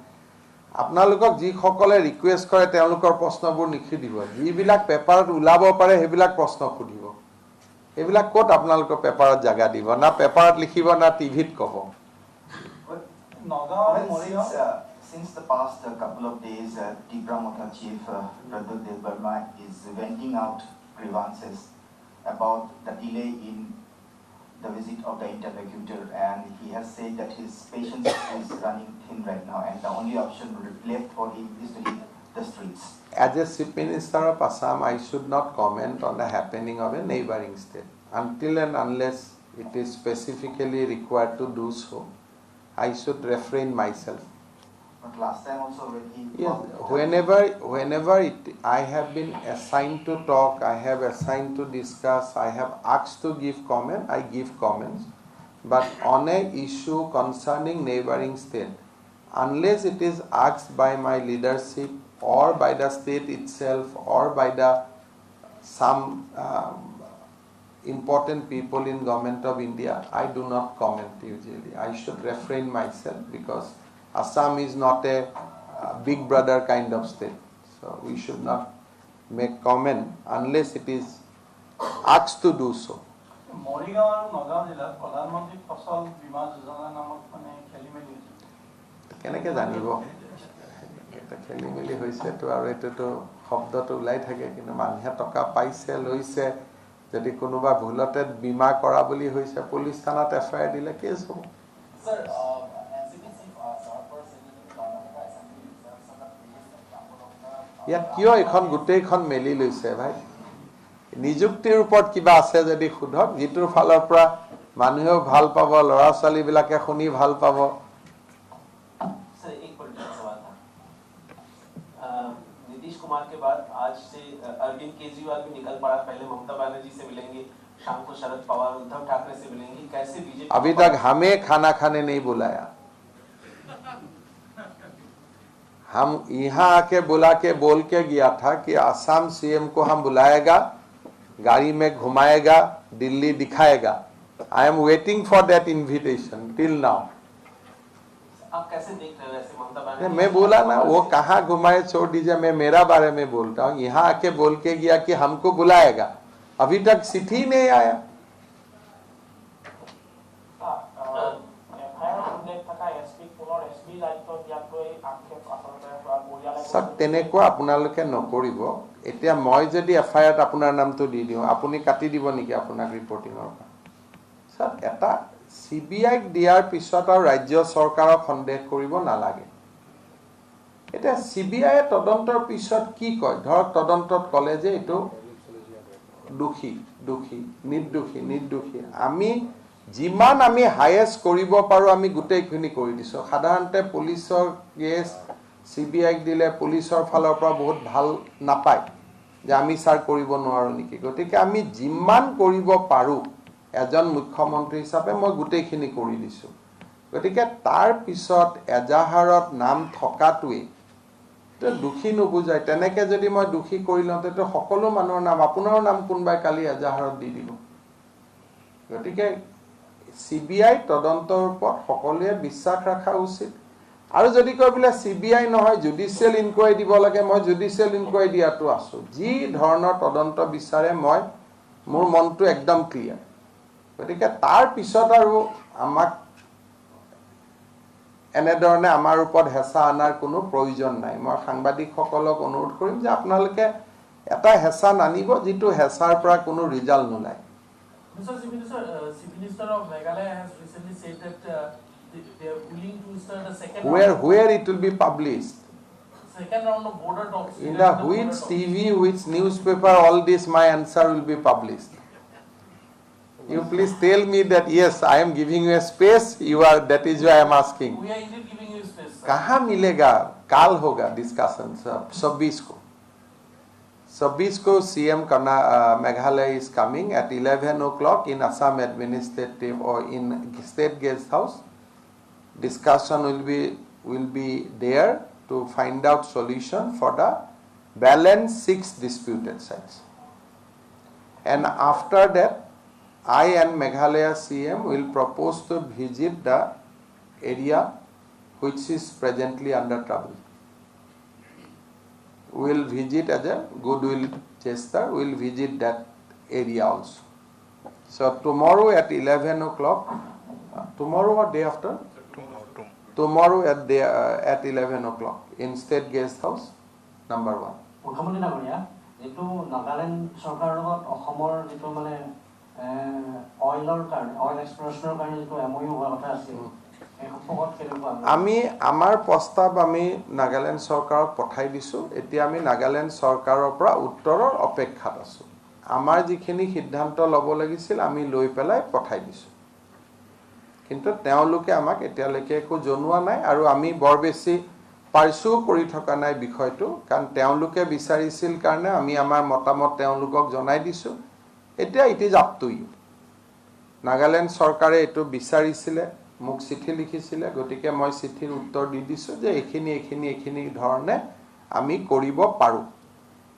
আপোনালোকক যিসকলে ৰিকুৱেষ্ট কৰে তেওঁলোকৰ প্ৰশ্নবোৰ নিসুধিব, যিবিলাক পেপাৰত ওলাব পাৰে সেইবিলাক প্ৰশ্ন সুধিব। এইবিলাক ক'ত আপোনালোকৰ পেপাৰত জাগা দিব? না পেপাৰত লিখিব, না টিভিত ক'ব। Since the past couple of days, Tipra Motha Chief Pradyot Debbarma is venting out grievances about the delay in the visit of the interlocutor, and he has said that his patience is running thin right now, and the only option left for him is to hit the streets. As a Chief Minister of Assam, I should not comment on the happening of a neighboring state until and unless it is specifically required to do so. I should refrain myself. But last time also when he... Yes, whenever I have been assigned to talk, I have assigned to discuss, I have asked to give comment, I give comments. But on a issue concerning neighboring state, unless it is asked by my leadership or by the state itself or by the some important people in government of India, I do not comment usually. I should refrain myself because Assam is not a big brother kind of state. So we should not make comment unless it is asked to do so. Morigaon আৰু নগাঁও জিলাত প্ৰধানমন্ত্ৰী ফচল বীমা যোজনা নামত মানে খেলি মেলি হৈছে। কেনেকৈ জানিব? খেলি মেলি হৈছেতো আৰু এইটোতো শব্দটো ওলাই থাকে, কিন্তু মানুহে টকা পাইছে, লৈছে। যদি কোনোবা ভুলতে বীমা কৰা বুলি হৈছে, পুলিচ থানাত এফ I R দিলে কেছ হ'ব। ইয়াত কিয় এইখন গোটেইখন মেলি লৈছে ভাই? নিযুক্তিৰ ওপৰত কিবা আছে যদি সোধক, যিটোৰ ফালৰ পৰা মানুহেও ভাল পাব, ল'ৰা ছোৱালীবিলাকে শুনি ভাল পাব। नीतीश कुमार के बाद आज से अरविंद केजरीवाल भी निकल पड़ा, पहले ममता बनर्जी से मिलेंगे, शाम को शरद पवार, उद्धव ठाकरे से मिलेंगे। कैसे बीजेपी? अभी तक हमें खाना खाने नहीं बुलाया। हम यहाँ आके बुला के बोल के गया था कि आसाम सीएम को हम बुलाएगा, गाड़ी में घुमाएगा, दिल्ली दिखाएगा। I am waiting for that invitation till now. आप कैसे देख रहे हो ऐसे ममता बनर्जी? मैं बोला ना, वो कहाँ घुमाए छोड़ दीजिए, मैं मेरा बारे में बोलता हूँ। यहाँ आके बोल के गया कि हमको बुलाएगा, अभी तक सिटी नहीं आया। চাওক, তেনেকুৱা আপোনালোকে নকৰিব। এতিয়া মই যদি এফ আই আৰত আপোনাৰ নামটো দি দিওঁ, আপুনি কাটি দিব নেকি আপোনাক ৰিপৰ্টিঙৰ পৰা? চাওক, এটা চি বি আইক দিয়াৰ পিছত আৰু ৰাজ্য চৰকাৰক সন্দেহ কৰিব নালাগে। এতিয়া চি বি আইয়ে তদন্তৰ পিছত কি কয়? ধৰক তদন্তত ক'লে যে এইটো দোষী, দোষী, নিৰ্দোষী, নিৰ্দোষী। আমি যিমান আমি হায়েষ্ট কৰিব পাৰোঁ আমি গোটেইখিনি কৰি দিছোঁ। সাধাৰণতে পুলিচৰ কেছ চি বি আইক দিলে পুলিচৰ ফালৰ পৰা বহুত ভাল নাপায় যে আমি ছাৰ কৰিব নোৱাৰোঁ নেকি। গতিকে আমি যিমান কৰিব পাৰোঁ এজন মুখ্যমন্ত্ৰী হিচাপে মই গোটেইখিনি কৰি দিছোঁ। গতিকে তাৰ পিছত এজাহাৰত নাম থকাটোৱেই দোষী নুবুজায়। তেনেকৈ যদি মই দোষী কৰি লওঁ তেতিয়া সকলো মানুহৰ নাম, আপোনাৰো নাম কোনোবাই কালি এজাহাৰত দি দিব। গতিকে চি বি আই তদন্তৰ ওপৰত সকলোৱে বিশ্বাস ৰখা উচিত। আৰু যদি কয় বোলে চি বি আই নহয় জুডিচিয়েল ইনকুৱাৰী দিব লাগে, মই জুডিচিয়েল ইনকুৱাৰী দিয়াটো আছোঁ। যি ধৰণৰ তদন্ত বিচাৰে মই, মোৰ মনটো একদম ক্লিয়াৰ। গতিকে তাৰ পিছত আৰু আমাক এনেধৰণে আমাৰ ওপৰত হেঁচা অনাৰ কোনো প্ৰয়োজন নাই। মই সাংবাদিকসকলক অনুৰোধ কৰিম যে আপোনালোকে এটা হেঁচা নানিব যিটো হেঁচাৰ পৰা কোনো ৰিজাল্ট নোলায়। Mr. Chief Minister, Chief Minister of Meghalaya has recently said that they are willing to start a second round. Where it will be published? Second round of border talks. In the which TV, which newspaper, all this my answer will be published. You please tell me that yes, I am giving you a space. You are, that is why I am asking. We are indeed giving you space. कहाँ मिलेगा? काल होगा discussion 26 को। 26 को CM Meghalaya is coming at 11 o'clock in Assam administrative or in state guest house. Discussion will be there to find out solution for the balance 6 disputed sites. And after that, I and Meghalaya CM will propose to visit the area which is presently under trouble. We will visit as a goodwill gesture, we will visit that area also. So tomorrow at 11 o'clock, tomorrow or day after? Tomorrow at 11 o'clock in State Guest House number 1. মুখ্যমন্ত্ৰী ডাঙৰীয়া, যিটো নাগালেণ্ড চৰকাৰৰ লগত অসমৰ যিটো মানে অইলৰ কাৰণে, অইল এক্সপ্লৰেশ্যনৰ কাৰণে যিটো এমঅ'ইউ হোৱা কথা আছিল, এই সম্পৰ্কত কেনেকুৱা? আমি আমাৰ প্ৰস্তাৱ আমি নাগালেণ্ড চৰকাৰক পঠাই দিছোঁ। এতিয়া আমি নাগালেণ্ড চৰকাৰৰ পৰা উত্তৰৰ অপেক্ষাত আছোঁ। আমাৰ যিখিনি সিদ্ধান্ত ল'ব লাগিছিল আমি লৈ পেলাই পঠাই দিছোঁ, কিন্তু তেওঁলোকে আমাক এতিয়ালৈকে একো জনোৱা নাই আৰু আমি বৰ বেছি পাৰ্চু কৰি থকা নাই বিষয়টো, কাৰণ তেওঁলোকে বিচাৰিছিল কাৰণে আমি আমাৰ মতামত তেওঁলোকক জনাই দিছোঁ। এতিয়া it is up to you. Nagaland চৰকাৰে এইটো বিচাৰিছিলে, মোক চিঠি লিখিছিলে, গতিকে মই চিঠিৰ উত্তৰ দি দিছোঁ যে এইখিনি এইখিনি এইখিনি ধৰণে আমি কৰিব পাৰোঁ।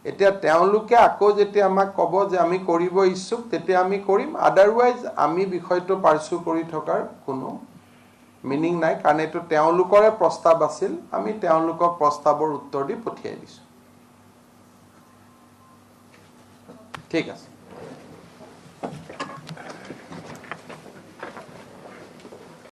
এতিয়া তেওঁলোকে আকৌ যেতিয়া আমাক ক'ব যে আমি কৰিব ইচ্ছুক, তেতিয়া আমি কৰিম। আদাৰৱাইজ আমি বিষয়টো পাৰ্চু কৰি থকাৰ কোনো মিনিং নাই, কাৰণ এইটো তেওঁলোকৰে প্ৰস্তাৱ আছিল, আমি তেওঁলোকক প্ৰস্তাৱৰ উত্তৰ দি পঠিয়াই দিছোঁ। ঠিক আছে।